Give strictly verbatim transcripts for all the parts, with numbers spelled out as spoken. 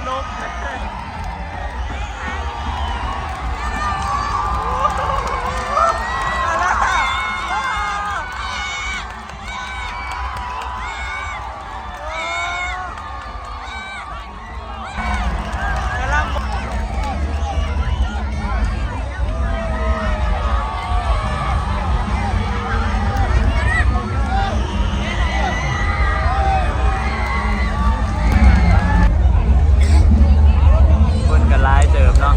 ลบ คนก็หลายเติบเนาะ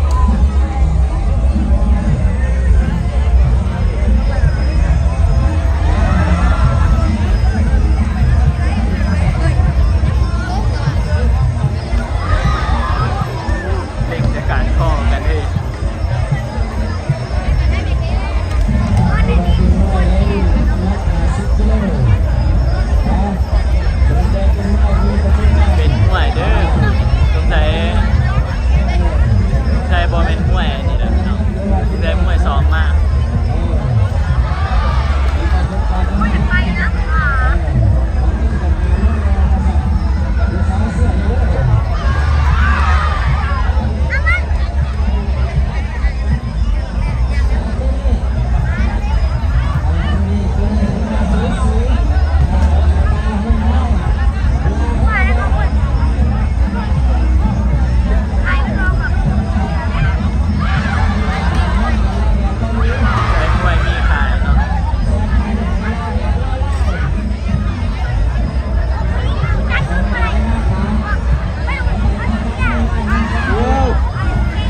เร่งจะการข้อกันเฮ้ย เป็นมวยเด้อ สงสัย สงสัยบ่แม่นมวยนี่แหละพี่น้อง สงสัยมวยซ้อมมา ไอ้กล้วยมีขายเนาะ โอ้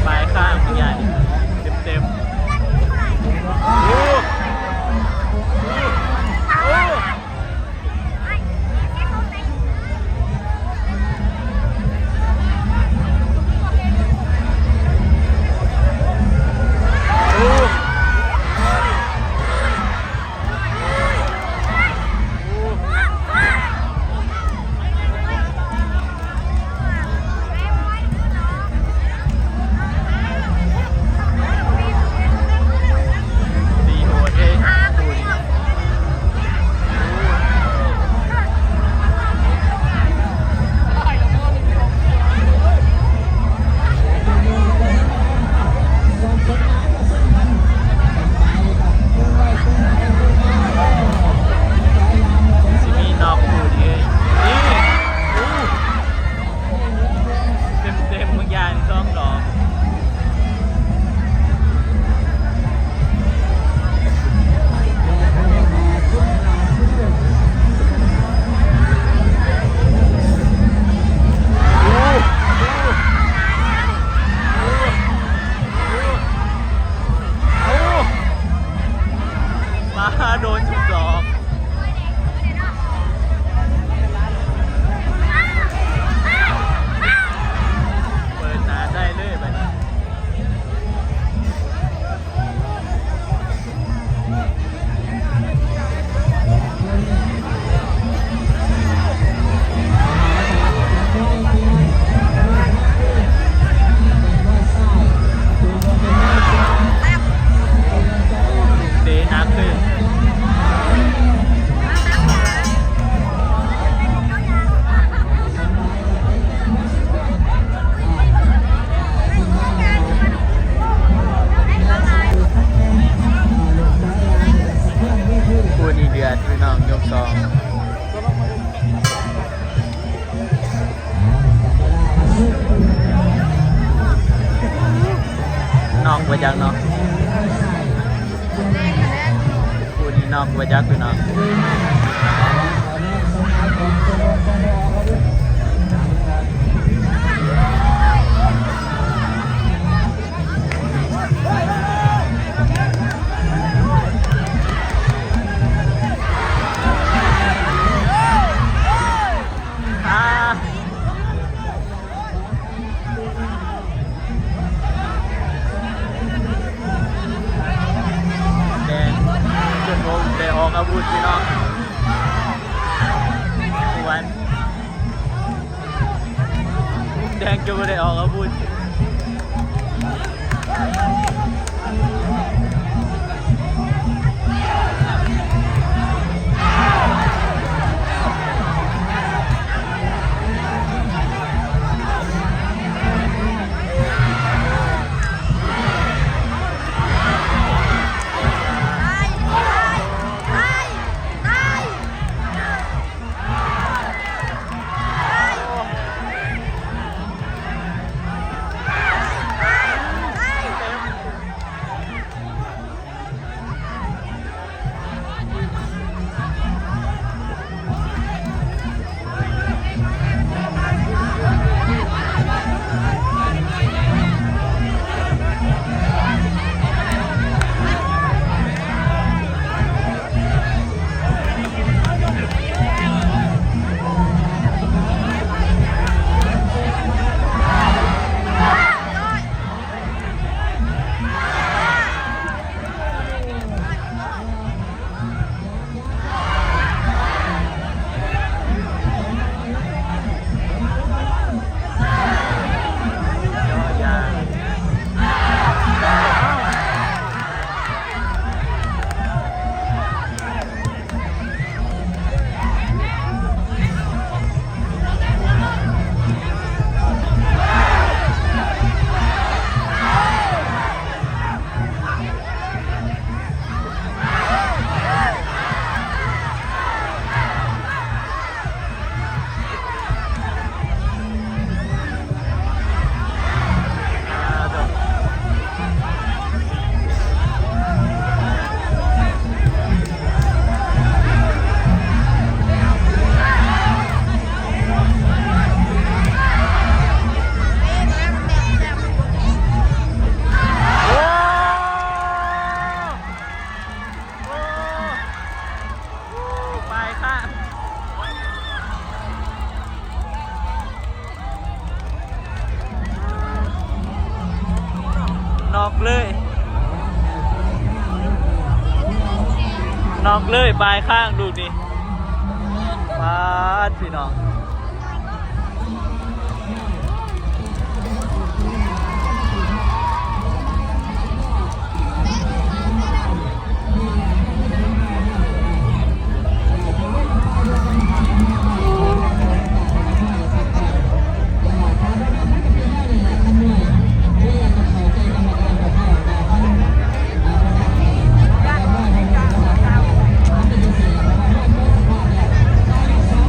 ปลายข้างมันใหญ่ เต็มๆ โอ้ โอ้ ตีโหดเฮ้ย สิมีนอกคู่ดีเฮ้ย นี่ อู้ เต็มๆ เมืองยางสองดอก มาโดนทุกดอก เปิดหนาได้เลยบัดนี้ เตะหนักเลย คู่นี้เดือดพี่น้อง ยกสอง นอกบ่จักเนาะ คู่นี้นอกบ่จักพี่น้อง อ่า แดงจนผมได้ออกอาวุธพี่น้อง ควร แดงจนบ่ได้ออกอาวุธ เลย นอกเลยปลายข้างลูกนี้ ปาดพี่น้อง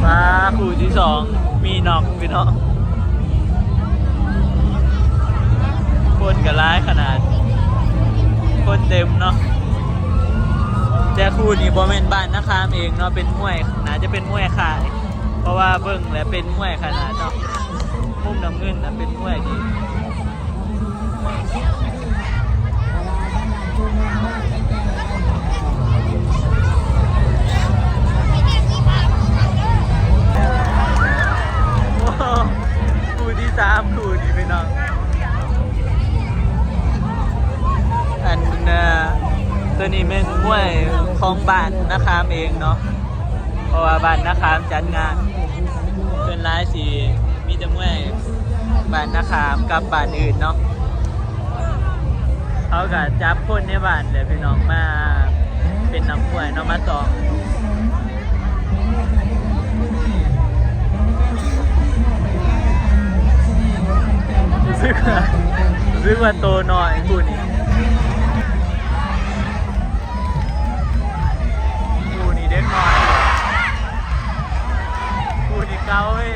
มาคู่ที่สอง มีนอกพี่น้อง คนก็หลายขนาด คนเต็มเนาะ แต่คู่นี้บ่แม่นบ้านนาคามเองเนาะ เป็นมวย น่าจะเป็นมวยค่าย เพราะว่าเบิ่งแล้วเป็นมวยขนาดเนาะ มุมน้ำเงินนะเป็นมวยดี คู่ที่สาม คู่นี้พี่น้อง อันเอ่อตัวนี้เป็นมวยของบ้านนาคามเองเนาะ เพราะว่าบ้านนาคามจัดงาน เป็นหลายสี มีแต่มวยบ้านนาคามกับบ้านอื่นเนาะ เขาก็จับคนในบ้านเลยพี่น้องมาเป็นนักมวยเนาะ มาต่อ รู้สึกว่ารู้สึกว่าโตน้อยคู่นี้ คู่นี้เด็กน้อย คู่นี้เก่าเว้ย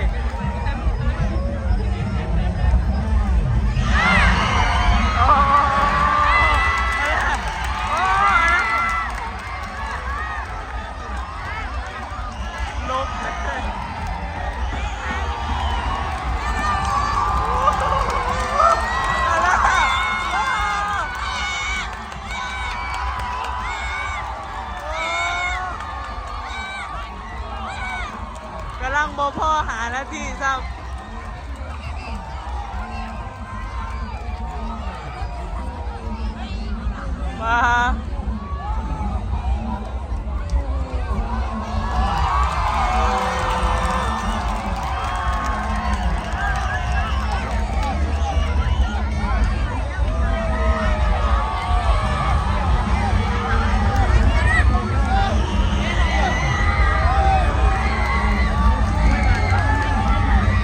โอ้โห โอ้โห ลบเลย กำลังบ่พอหานาทีซ้ำ มา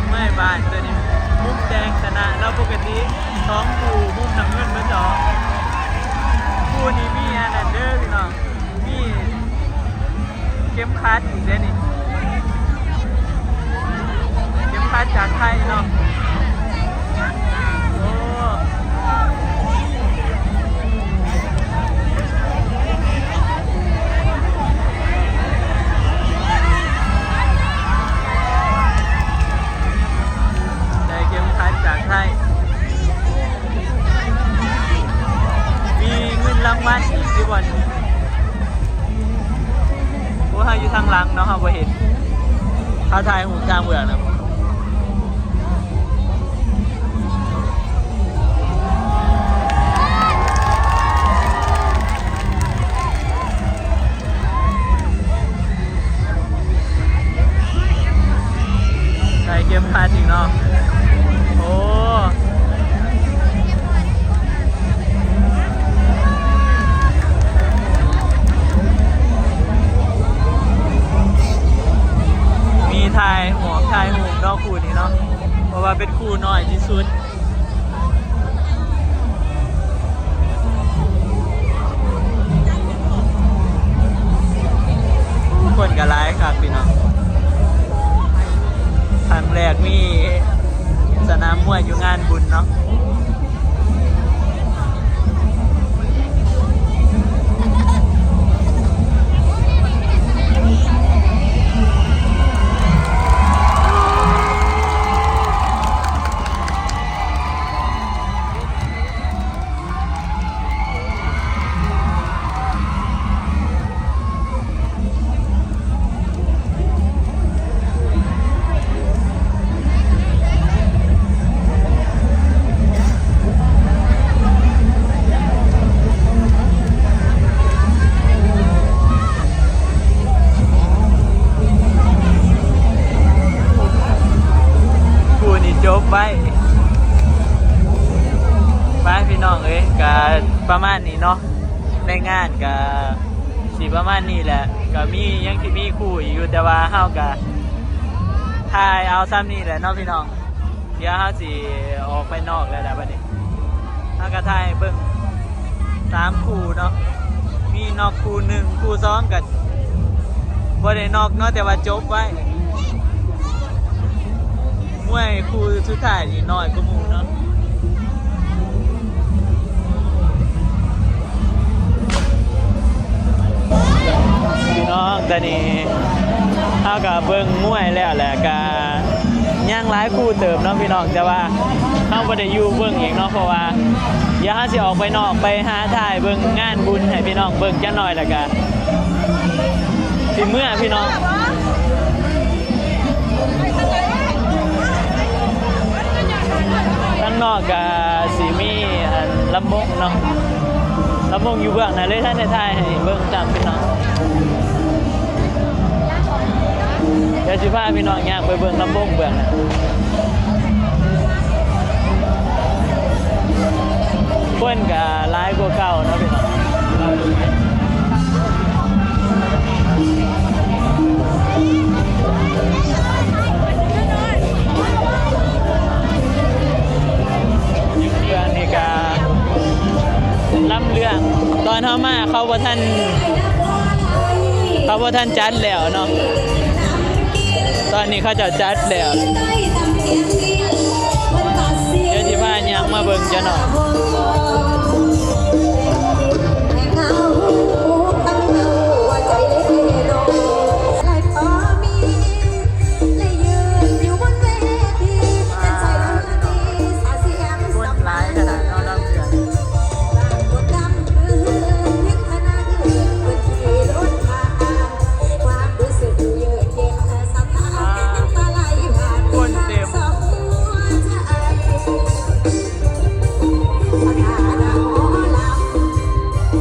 ไม่บานตัวนี้ มุมแดงชนะแล้วปกติสองคู่มุมน้ำเงินมาเจาะ คู่นี้มีอันนั้นเด้อพี่น้อง มีเข็มขัดอีกเด้อนี่ เข็มขัดจากไทยเนาะ โอ้ ได้เข็มขัดจากไทย มีเงินรางวัลอีกที่วัน โอ้ เฮาอยู่ทางหลังเนาะ เฮาบ่เห็น เฮาถ่ายรูปทางเบื้องนะ ใส่เข็มขัดอีกเนาะ โอ้ มีถ่ายหัว ถ่ายรูปเนาะคู่นี้เนาะ เพราะว่าเป็นคู่น้อยที่สุด คนก็หลายครับพี่น้อง ครั้งแรกมีสนามมวยอยู่งานบุญเนาะ เ ไปพี่น้องเอ้ย ก็ประมาณนี้เนาะ ในงานก็สิประมาณนี้แหละ ก็มียังสิมีคู่อีกอยู่ แต่ว่าเฮาก็ถ่ายเอาส่ำนี้แหละเนาะพี่น้อง เดี๋ยวเฮาสิออกไปนอกแล้วแหละบัดนี้ เฮาก็ถ่ายให้เบิ่งสามคู่เนาะ มีนอกคู่หนึ่ง คู่สองก็บ่ได้นอกเนาะ แต่ว่าจบไว้ มวยคู่สุดท้ายนี่น้อยกว่าหมู่เนาะ พี่น้อง ตอนนี้เฮาก็เบิ่งมวยแล้วแหละ ก็ยังหลายคู่เติบเนาะพี่น้อง แต่ว่าเฮาบ่ได้อยู่เบิ่งอีกเนาะ เพราะว่าเดี๋ยวเฮาสิออกไปนอก ไปหาถ่ายเบิ่งงานบุญให้พี่น้องเบิ่งจักหน่อย แล้วก็สิเมือพี่น้อง ข้างนอกก็สิมีอันลำวงเนาะ ลำวงอยู่เบื้องหน้าเลย ท่านได้ถ่ายให้เบิ่งตามพี่น้อง เดี๋ยวสิพาพี่น้องย่างไปเบิ่งลำวงเบื้องหน้า คนก็หลายกว่าเก่าเนาะพี่น้อง เรื่องนี้ก็ลำเรื่อง ตอนเฮามาเขาบ่ทัน เขาบ่ทันจัดแล้วเนาะ ตอนนี้เขาเจ้าจัดแล้ว เดี๋ยวสิพาย่างมาเบิ่งจ้ะเนาะ คนหลายขนาดเนาะ ลำเรื่อง คนเต็ม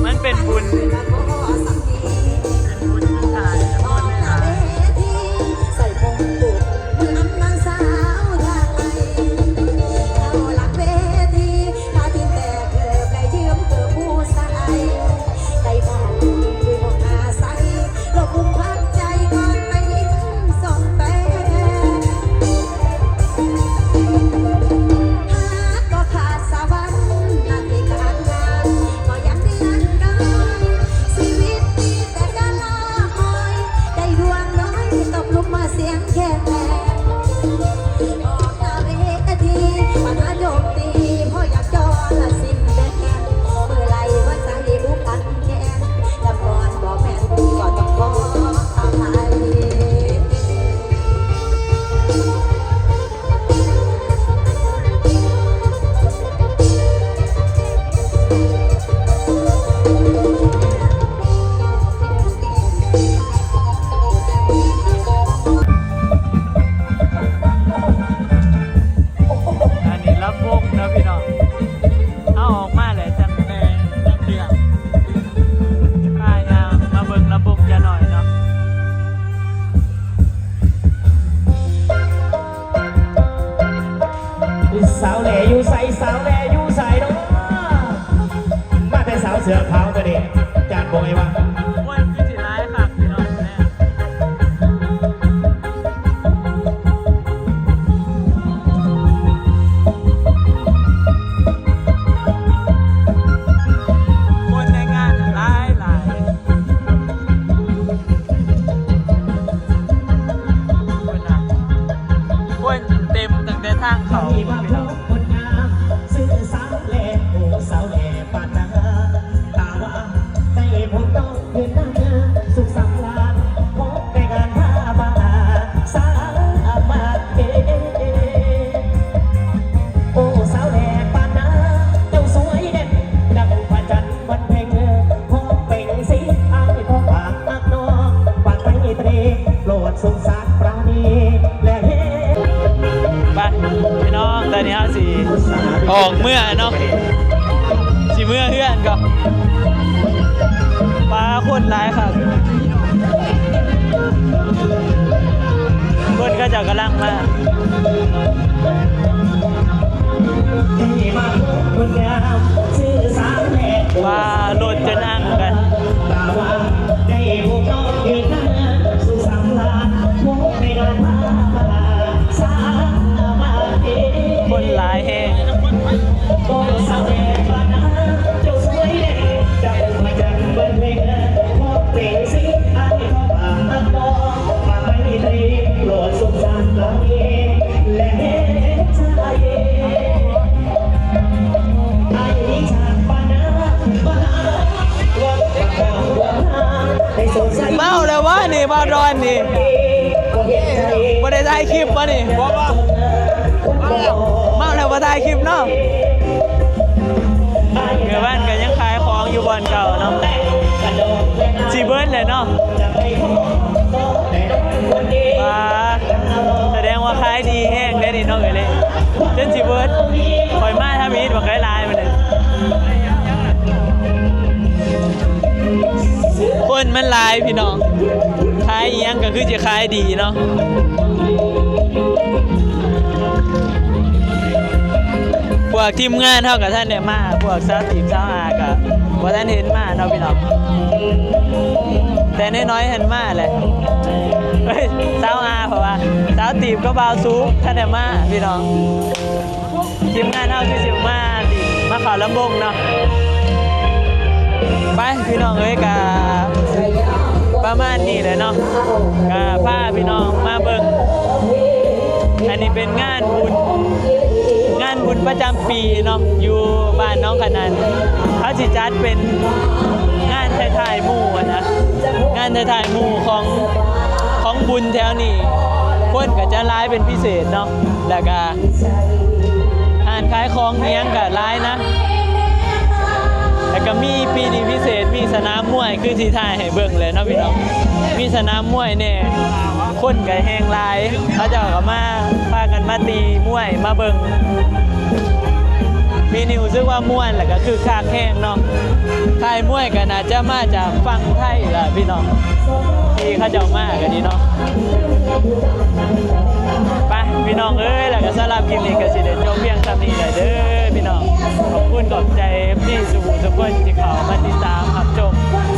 มันเป็นบุญ เป็นบุญสุดท้าย คนไม่หลาย อันนี้ลำวงนะพี่น้อง เอาออกมาเลยจังแม่จังเดือด พายางมาเบิ่งลำวงจะหน่อยเนาะ สาวแหล่อยู่ไส สาวแหล่อยู่ไสเนาะ มาแต่สาวเสื้อขาวตัวนี้ จานบอยว่า โอ้ย คือสิร้ายค่ะพี่น้องแม่ คนในงานน่ะหลายหลาย คนน่ะ คนเต็มตั้งแต่ทางเขาพี่น้อง คนงาม ซื้อสาวแหล่ โอ้ สาวแหล่ปานนา ตาว่า ได้ผมต้อง ไป พี่น้อง ตอนนี้เฮาสิออกเมือเนาะ สิเมือเฮือนก่อน ปาคนหลายคัก คนเขาเจ้ากำลังมา ที่มาพบคนงาม เมาแล้ววะนี่ บ่าวดอนนี่ บ่ได้ถ่ายคลิปวะนี่ เมาแล้วบ่ถ่ายคลิปเนาะ เมื่อวานก็ยังขายของอยู่บ่อนเก่าเนาะ สิเบิดเลยเนาะ ว้า แสดงว่าขายดีแฮงเด้นี่เนาะเอ้ยเลย จนสิเบิด ข่อยมาทำอีทบักหลายๆ มื้อนี้ คนมันหลายพี่น้อง ขายอีหยังก็คือจะขายดีเนาะ พวกทีมงานเฮาก็ทันได้มา พวกสาวตีบสาวอาก็บ่ทันเห็นมาเนาะพี่น้อง แต่น้อยๆหันมาแหละ เฮ้ย สาวอา เพราะว่าสาวตีบก็บ่าวสูงทันได้มาพี่น้อง ทีมงานเฮาคือสิมาดิ มาเข้าลำวงเนาะ ไปพี่น้องเอ้ย กะประมาณนี้แหละเนาะ กะพาพี่น้องมาเบิ่ง อันนี้เป็นงานบุญ งานบุญประจำปีเนาะ อยู่บ้านหนองขนาน เขาสิจัดเป็นงานถ่ายๆหมู่อะนะ งานถ่ายๆหมู่ของ ของบุญแถวนี้ คนก็จะหลายเป็นพิเศษเนาะ แล้วก็ ร้านขายของอิหยังก็หลายนะ แล้วก็มีปีนี้พิเศษ มีสนามมวย คือสิถ่ายให้เบิ่งเลยเนาะพี่น้อง มีสนามมวยแน่ คนก็แฮงหลาย เขาเจ้าก็มา พากันมาตีมวย มาเบิ่ง ปีนี้รู้สึกว่าม่วน แล้วก็คึกคักแฮงเนาะ ค่ายมวยก็น่าจะมาจากฝั่งไทยล่ะพี่น้อง ที่เขาเจ้ามากันนี่เนาะ ไปพี่น้องเอ้ย แล้วก็สำหรับคลิปนี้ก็สิได้จบเพียงเท่านี้แหละเด้อพี่น้อง ขอบคุณขอบใจเอฟซีสู่ทุกคนที่เข้ามาติดตามรับชม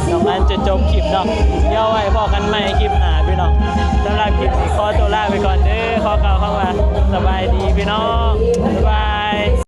น้องอันจะจบคลิปเนาะ เดี๋ยวไว้พ้อกันใหม่คลิปหน้าพี่น้อง สำหรับคลิปนี้ขอตัวลาไปก่อนเด้อ ขอกล่าวคำว่าสบายดีพี่น้อง บ๊ายบาย